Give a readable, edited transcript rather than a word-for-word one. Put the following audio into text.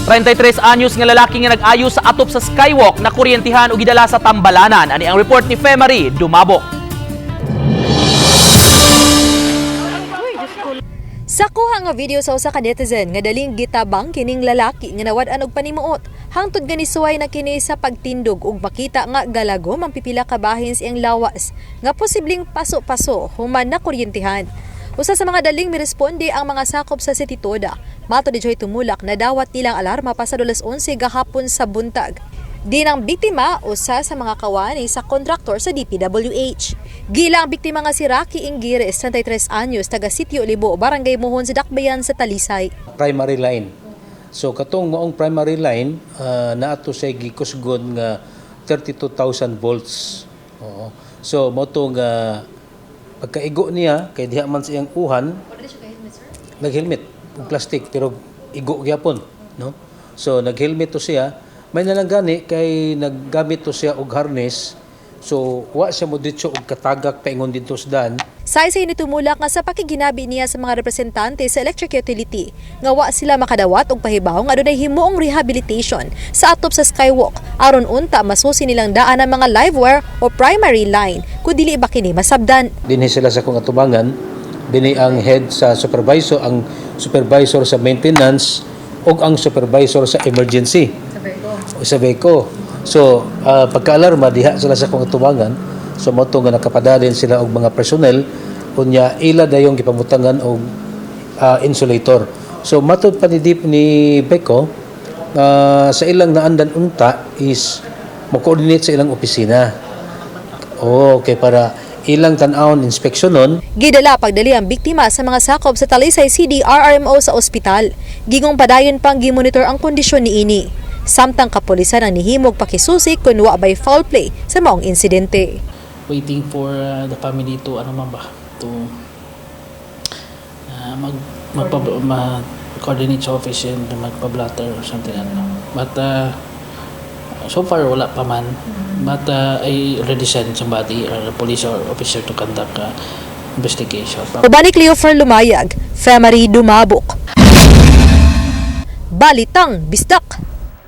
33 anyos nga lalaki nga nag-ayo sa atop sa skywalk na kuryentihan ug gidala sa tambalanan. Ani ang report ni Femary Dumabok. Sa kuha nga video sa usa ka netizen nga daling gitabang kining lalaki nga nawad-an og panimuot. Hangtod nga nisuway na kini sa pagtindog ug makita nga galagom ang pipila ka bahin sa iyang lawas nga posibleng paso-paso human na kuryentihan. Usa sa mga daling miresponde ang mga sakop sa City Toda. Matod ni Joy Tumulak, nadawat nilang alarma pasado alas 11 gahapon sa buntag. Din ang biktima usa sa mga kawani sa kontraktor sa DPWH. Gila ang biktima nga si Rocky Ingires, 33 anyos, taga Sitio Libo, Barangay Muhon sa Dakbayan sa Talisay. Primary line. So katong maong primary line naato siya gikusgon nga 32,000 volts. Oo. So mo to nga pagkaigo niya kay diha man sa iyang uhan, nag-helmet ug plastic pero igo gyapon, no? So nag-helmet to siya, may nalang gani kay naggamit to siya og harness. So wa siya mo ditso og katagak paingon didto sa dan. Saysay ni Tumulak nga sa pakiginabi niya sa mga representante sa electric utility nga wa sila makadawat og pahibaw nga adunay himuong rehabilitation sa atop sa skywalk aron unta masusi nilang daan ang mga live wire o primary line kung dili ba kini masabdan. Dinhi sila sa akong atubangan, dinhi ang head sa supervisor, ang supervisor sa maintenance ug ang supervisor sa emergency sa Beko. So pagka-alarma diha sila sa akong atubangan. So mo to nga nakapadalin sila og mga personnel, unya ila dayong gipamutangan og insulator. So matod pa ni Deep ni Beko, sa ilang naandan unta is mo-coordinate sa ilang opisina. Okay, para ilang tan-awon inspeksyonon. Gidala pagdali ang biktima sa mga sakop sa Talisay CDRRMO sa ospital. Gingong padayon pang gimonitor ang kondisyon niini. Samtang kapulisan ang nihimog pakisusi kung wa bay foul play sa maong insidente. Waiting for the family to ano man ba to mag magpa, ma coordinate sa office and magpa-blotter or something ano. But so far wala pa man. But I already sent somebody or a police or officer to conduct investigation. Uban ni Cleofer Lumayag, Femary Dumabok. Balitang Bisdak!